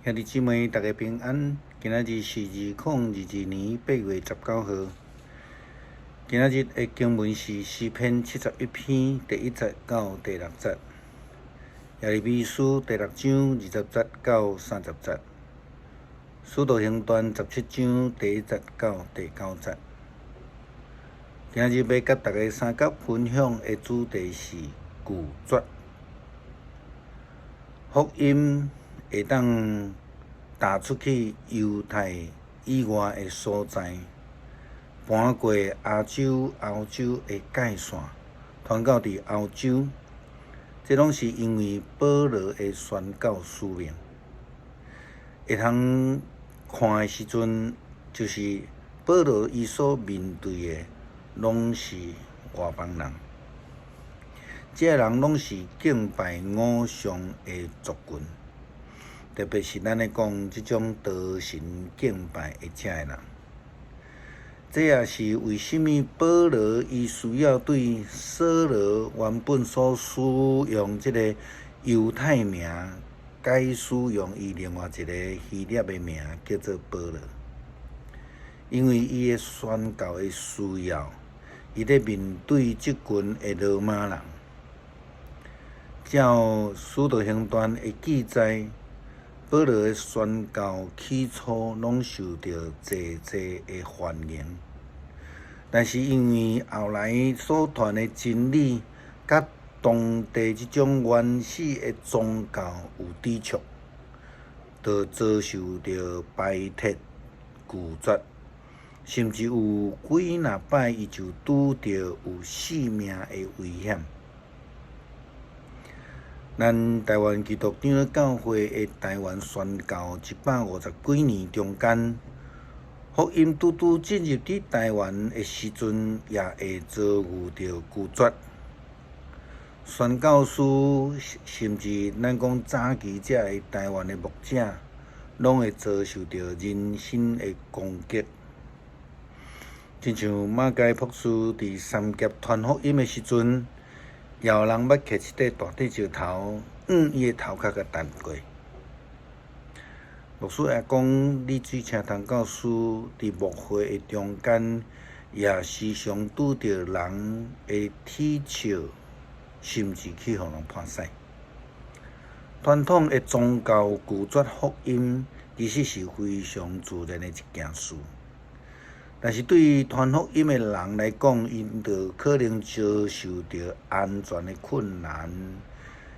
兄弟姊妹，大家平安。今仔日是2022年8月19號。今仔日的經文是詩篇71篇第1節到第6節，耶利米書第六章20節到30節，使徒行傳17章第1節到第9節。今仔日欲佮大家相佮分享的主題是拒絕。福音會當踏出去猶太以外的所在，搬過亞洲、歐洲的界線，傳到佇歐洲，這攏是因為保羅的宣教使命。會通看的時陣，就是保羅伊所面對的，攏是外邦人。這个人攏是敬拜偶像的族群，特別是咱咧講這種多神敬拜的這个人。這也是為啥物保羅伊需要對掃羅原本所使用這个猶太名，改使用伊另外一个希臘的名，叫做保羅。因為伊的宣教的需要，伊咧面對這群的羅馬人。照《使徒行傳》的記載，保羅的宣教起初攏受著濟濟的歡迎，但是因為後來所傳的真理，佮當地這種原始的宗教有抵觸，就遭受著排斥、拒絕，甚至有幾若擺伊就拄著有性命的危險。咱台灣基督長老教會的台灣宣教150幾年中間，福音拄拄進入佇台灣的時陣，也會遭遇著拒絕。宣教師甚至咱講早期這个台灣的牧者，攏會遭受著人身的攻擊。親像馬偕博士佇三峽傳福音的時陣，也有人欲揢一塊大塊石頭，向伊的頭殼共擲過。牧師也講，李水清傳教士佇牧會的中間，也時常拄著人的恥笑，甚至去予人潑屎。傳統的宗教拒絕福音，其實是非常自然的一件事。但是對傳福音的人來講，𪜶就可能遭受著安全的困難。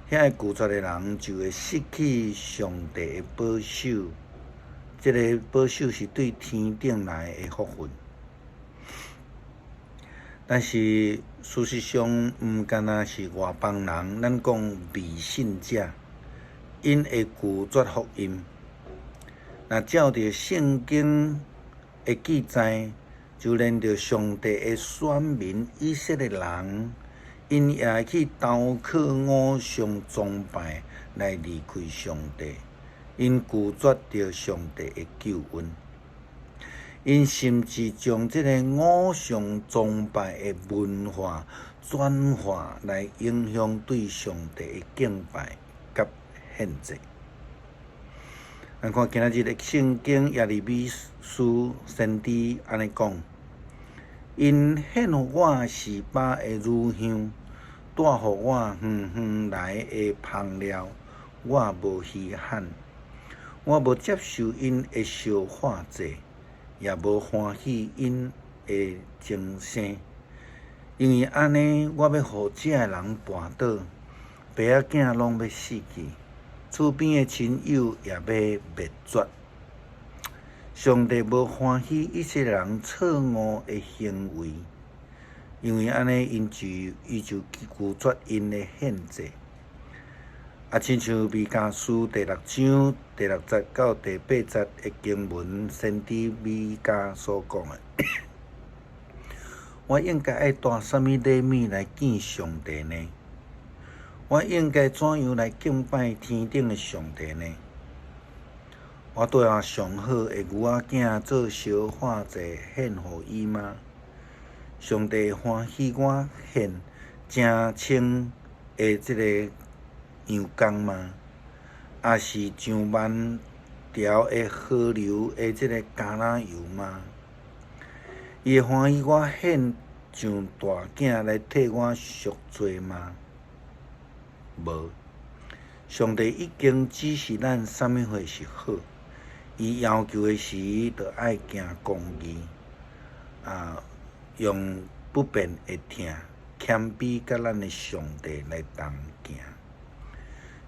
遐个拒絕的人就會失去上帝的保守，這个保守是對天頂來的福分。但是事實上，毋干焦是外邦人，咱講未信者，𪜶會拒絕福音。若照著聖經的記載，就連著上帝的選民以色列人，𪜶也會去投靠偶像崇拜來離開上帝，𪜶拒絕著上帝的救恩，𪜶甚至將這个偶像崇拜的文化轉化來影響對上帝的敬拜佮獻祭。咱看今仔日的聖經耶利米書先知按呢講：𪜶獻予我示巴的乳香，帶予我遠遠來的香料，我無稀罕，我無接受𪜶的燒化祭，也無歡喜𪜶的鐘聲。因為按呢，我欲予這个人跋倒，爸仔囝攏欲死去。厝邊的親友也欲滅絕。上帝無歡喜以色列人錯誤的行為，因為按呢，伊就拒絕𪜶的獻祭。啊，親像彌迦書第六章第六節到第八節的經文，先知彌迦所講的，我應該愛帶啥物禮物來見上帝呢？我應該怎樣來敬拜天頂的上帝呢？我帶上好的牛仔囝做燒化祭獻予伊嗎？上帝歡喜我獻正清的這个羊公嗎？抑是上萬條的河流的這個橄欖油嗎？伊會歡喜我獻上大囝來替我贖罪嗎？無。上帝已經指示咱啥物貨是好，伊要求的是，著愛行公義，用不變的疼，謙卑佮咱的上帝來同行。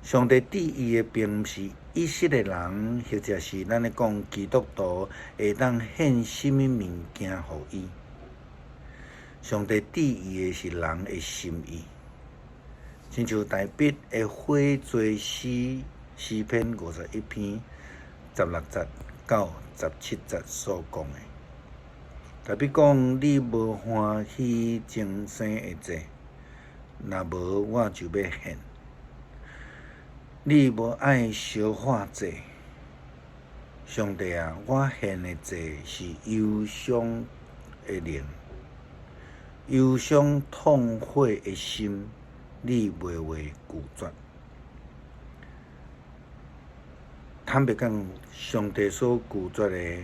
上帝注意的並毋是以色列人，或者是咱咧講基督徒會當獻啥物物件予伊。上帝注意的是人的心意。親像大衛的悔罪詩詩篇51篇16節到17節所講的。大衛講：你無歡喜精牲的祭，若無我就欲獻。你無愛燒化祭，上帝啊，我獻的祭是憂傷的靈，憂傷痛悔的心，你袂會拒絕。坦白講，上帝所拒絕的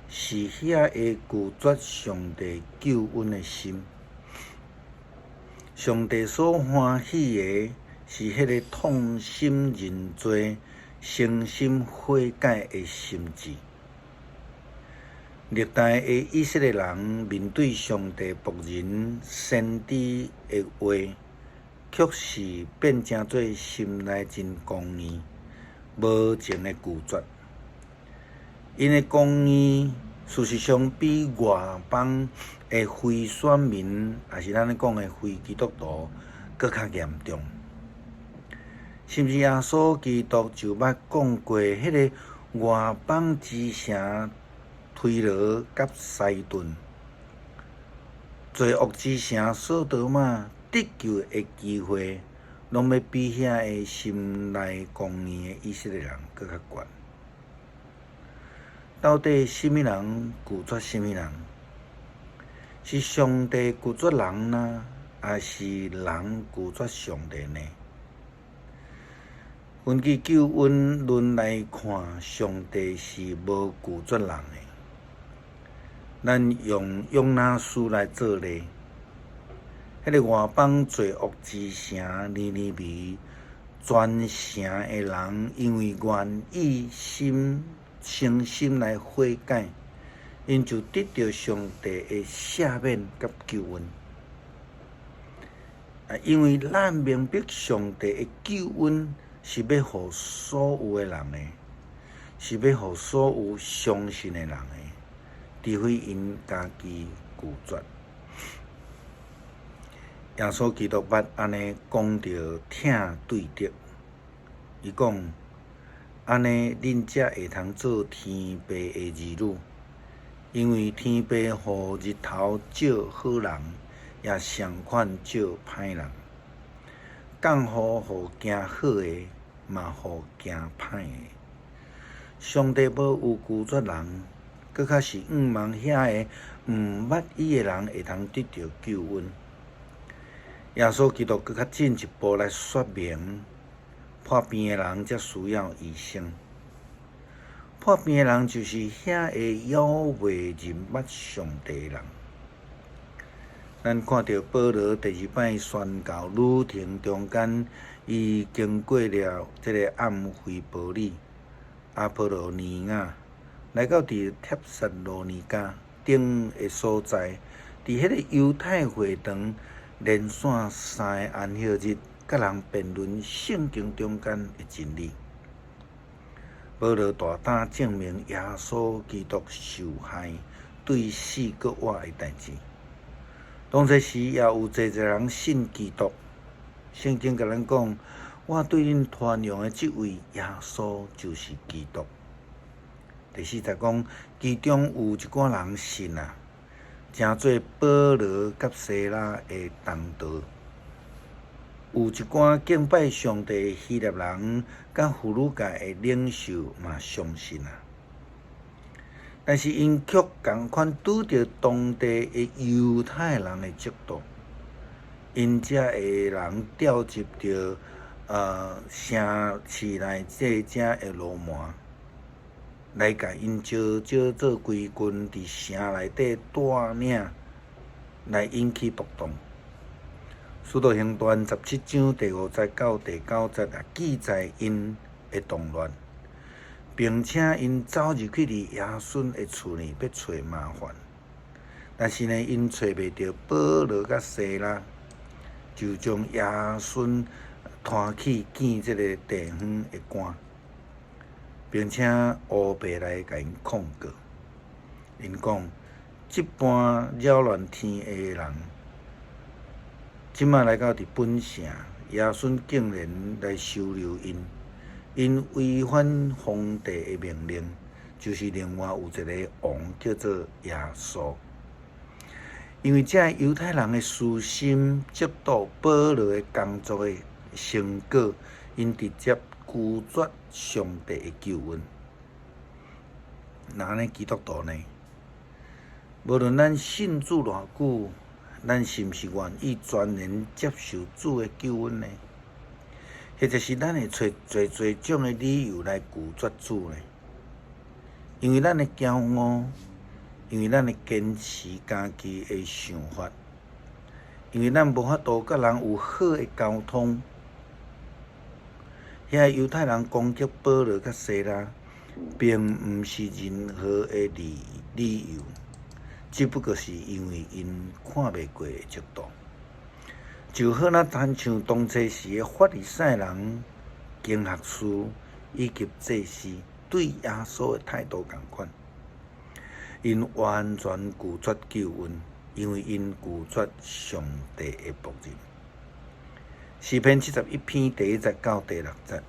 是遐个拒絕上帝救恩的心。上帝所歡喜的是彼个痛心認罪、誠心悔改的心志。歷代的以色列人面對上帝僕人先知的話，卻是變成做心內真剛硬、無情的拒絕。𪜶的剛硬，事實上比外邦的非選民，抑是咱咧講的非基督徒，閣較嚴重。甚至耶穌基督就捌講過，彼个外邦之城推羅佮西頓，罪惡之城所多瑪得救的機會，攏欲比遐个心內剛硬的以色列人閣較懸。到底啥物人拒絕啥物人？是上帝拒絕人呢，抑是人拒絕上帝呢？根據救恩論來看，上帝是無拒絕人的。咱用約拿書來做例，彼个外邦罪惡之城尼尼微，全城的人因為願意心誠心來悔改，𪜶就得著上帝的赦免佮救恩。因為咱明白上帝的救恩是欲予所有的人的，是欲予所有相信的人的，除非𪜶家己拒絕。耶穌基督捌按呢講著疼對德，伊講：按呢，恁才會通做天父的兒女，因為天父予日頭照好人，也相款照歹人。降雨予行好的，嘛予行歹的。上帝無有拒絕人，閣較是向望遐個毋捌伊的人會通得著救恩。耶穌基督閣較進一步來說明，破病的人才需要醫生。破病的人就是遐個猶未認捌上帝的人。咱看著保羅第二擺宣教旅程中間，伊經過了這个暗腓波里、阿波羅尼亞，來到佇帖撒羅尼迦等的所在，佇彼个猶太會堂連續三个安息日，佮人辯論聖經中間的真理。保羅大膽證明耶穌基督受害、對死閣活的代誌。當這時也有濟濟人信基督。聖經共咱講：我對恁傳揚的這位耶穌就是基督。第四節講，其中有一寡人信啊，成做保羅佮西拉的同道。有一寡敬拜上帝的希臘人佮婦孺界的領袖嘛相信啊。但是𪜶卻仝款拄著當地的猶太人的嫉妒，𪜶遮的人調集著城市內這遮的流氓，來共𪜶招招做規軍，佇城內底帶領來引起暴動。使徒行傳17章第5節到第9節也記載𪜶的動亂，並且𪜶走入去佇耶孫的厝裡欲揣麻煩，但是呢，𪜶揣袂著保羅佮西拉，就將耶孫拖去見這个地方的官，並且烏白來共𪜶控告。𪜶講，這班擾亂天下的人，這馬來到佇本城，耶孫竟然來收留𪜶，𪜶違反皇帝的命令，就是另外有一个王叫做耶穌。因為這猶太人的私心，嫉妒保羅的工作的成果，𪜶直接拒絕上帝的救恩。那按呢基督徒呢？無論咱信主偌久，咱是毋是願意全然接受主的救恩呢？或者是咱會揣濟濟種的理由來拒絕主呢？因為咱的驕傲，因為咱的堅持家己的想法，因為咱無法度佮人有好的溝通。遐猶太人攻擊保羅佮西拉，並毋是任何的理由，只不過是因為𪜶看袂過的嫉妒。就好若親像當初時的法利賽人、經學士以及祭司對耶穌的態度仝款，𪜶完全拒絕救恩，因為𪜶拒絕上帝的僕人。詩篇71篇第1節到第6節，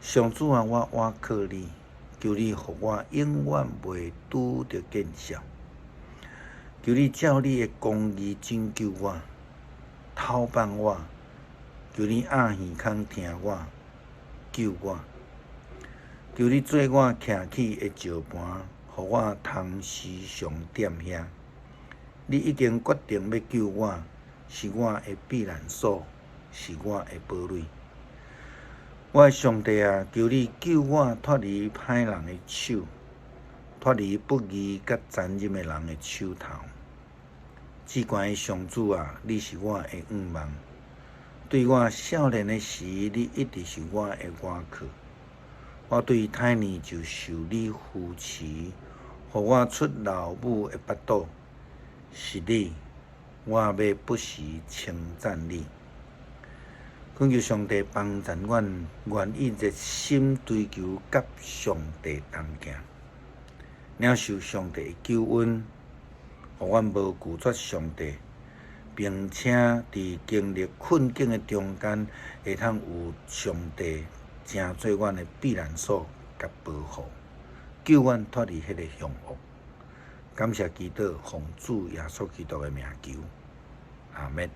上主啊，我倚靠你，求你予我永遠袂拄著見笑。求你照你的公義拯救我，透放我，求你掩耳孔聽我，救我。求你做我徛起的石盤，予我通時常踮遐。你已經決定欲救我，是我的避難所，是我的堡壘。我的上帝啊，求你救我脫離歹人的手，脫離不義佮殘忍的人的手頭。至懸的上主啊，你是我的向望。對我少年的時，你一直是我的倚靠。我對胎兒就受你扶持，予我出老母的腹肚，是你，我欲不時稱讚你。懇求上帝幫助阮，願意熱心追求佮上帝同行，領受上帝的救恩，予阮無拒絕上帝，並且佇經歷困境的中間，會通有上帝成做阮的避難所佮保護，救阮脫離彼个兇惡。感謝基督，奉主耶穌基督的名求，阿們。